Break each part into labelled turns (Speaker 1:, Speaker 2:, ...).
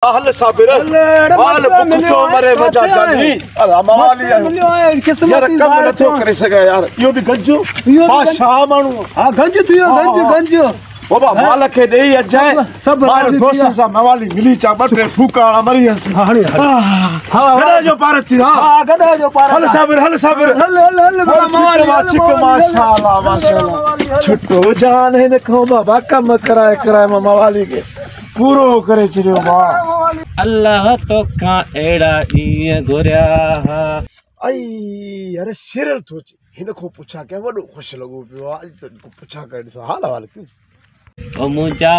Speaker 1: هل صابر مال بک ٿو مري مجا جاني الا موالي آهيو يار ڪم نٿو ڪري سگهان يار اهو به گنج بادشاهه ماڻهو
Speaker 2: ها گنج ٿي ويو گنج گنج
Speaker 1: بابا مال کي ڏيئي اچانء
Speaker 2: سڀ
Speaker 1: مال دوستن سان موالي ملي چا ٻه ٽي ڦوڪا هڻا مري ويس
Speaker 2: هاڻي
Speaker 1: ها گڏهه جو پارس ٿي ها
Speaker 2: ها گڏهه جو پارس
Speaker 1: هل صابر هل صابر
Speaker 2: هل هل هل بابا موالي
Speaker 1: ماشاءالله ماشاءالله ڇٽو جان هن کان بابا ڪم ڪرائي ڪرائي مان موالي کي پورو ڪري ڇڏيو مان.
Speaker 3: الله توکان اهڙا ڏينهن گهريا ها.
Speaker 1: ائي يار شيرل ٿو اچي هن کان پڇا ڪيان وڏو خوش لڳو پيو آ اڄ ته پڇا ڪري ڏسان حال احوال ڪيوس.
Speaker 3: او منهنجا.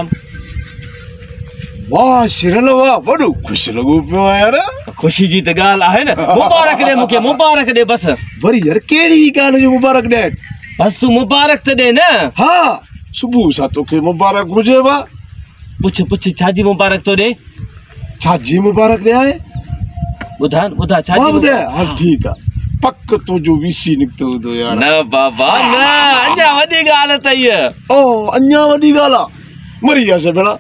Speaker 1: واهه شيرل واهه وڏو خوش لڳو پيو آ يار.
Speaker 3: خوشي جي ته ڳالهه آهي نه مبارڪ ڏي مونکي مبارڪ ڏي بس.
Speaker 1: وري يار ڪهڙي ڳالهه جو مبارڪ ڏيان.
Speaker 3: بس تون مبارڪ ته ڏي نه.
Speaker 1: ها صبح سان توکي مبارڪ هجي واهه.
Speaker 3: پڇ پڇ ڇا جي مبارڪ ٿو ڏي؟
Speaker 1: ڇا جي مبارڪ ڏيانء؟
Speaker 3: ٻڌاء نه ٻڌاء ڇا جي
Speaker 1: ٻڌايان؟ هل ٺيڪ آ پڪ تنهنجو وي سي نڪتو هوندو يار.
Speaker 3: نه بابا نه اڃا وڏي ڳالهه اٿئي.
Speaker 1: او اڃا وڏي ڳالهه آ مري وياسين ڀيڻا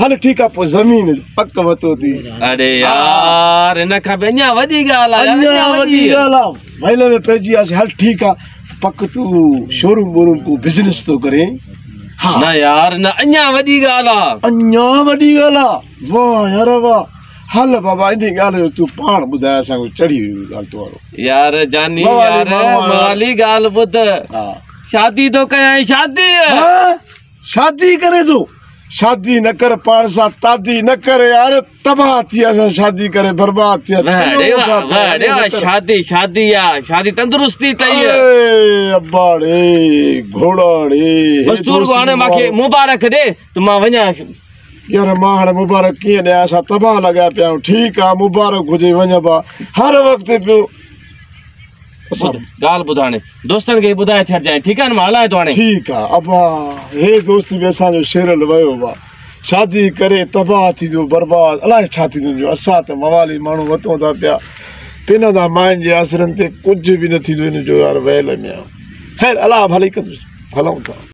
Speaker 1: هل ٺيڪ آ پوء زمين پڪ ورتو ٿي.
Speaker 3: اڙي يار هن کان به اڃا وڏي ڳالهه آ
Speaker 1: اڃا وڏي ڳالهه آ مهل ۾ پئجي وياسين هل ٺيڪ آ پڪ تون شوروم بوروم ڪو بزنس ٿو ڪرين.
Speaker 3: ها نه يار نه اڃا وڏي ڳالهه آ.
Speaker 1: اڃا وڏي ڳالهه آ واه يار واه هل بابا انهي ڳالهه جو تون پاڻ ٻڌاء اسان کي چڙهي ويو ڳالهه تو وارو.
Speaker 3: يار جاني يار موالي ڳالهه ٻڌ شادي ٿو ڪيان شادي.
Speaker 1: ها شادي ڪرين ٿو شادي نه ڪر پاڻ سان تعدي نه ڪر يار. تباهه ٿي اسان شادي ڪري برباد ٿي
Speaker 3: شادي شادي آ شادي تندرستي اٿئي
Speaker 1: اي ابا ڙي گهوڙا ڙي
Speaker 3: بس تون رڳو هاڻي مانکي مبارڪ ڏي ته مان وڃان
Speaker 1: يار مان هاڻي مبارڪ ڪيئن ڏيان اسان تباهه لڳا پيا آهيون ٺيڪ آ مبارڪ هجي وڃ ابا هر وقت پيو
Speaker 3: ڳالهه ٻڌ هاڻي دوستن کي ٻڌائي ڇڏجانء ٺيڪ آ نه مان هلان ٿو هاڻي
Speaker 1: ٺيڪ آ ابا هي دوست به اسان جو شيرل ويو ابا شادي ڪري تباهه ٿيندو برباد الائي ڇا ٿيندو جو اسان ته موالي ماڻهو وتون ٿا پيا پنندا ماين جي آسرن تي ڪجهه به نه ٿيندو هن جو يار ويل ۾ خير الله ڀلي ڪندس هلون ٿا.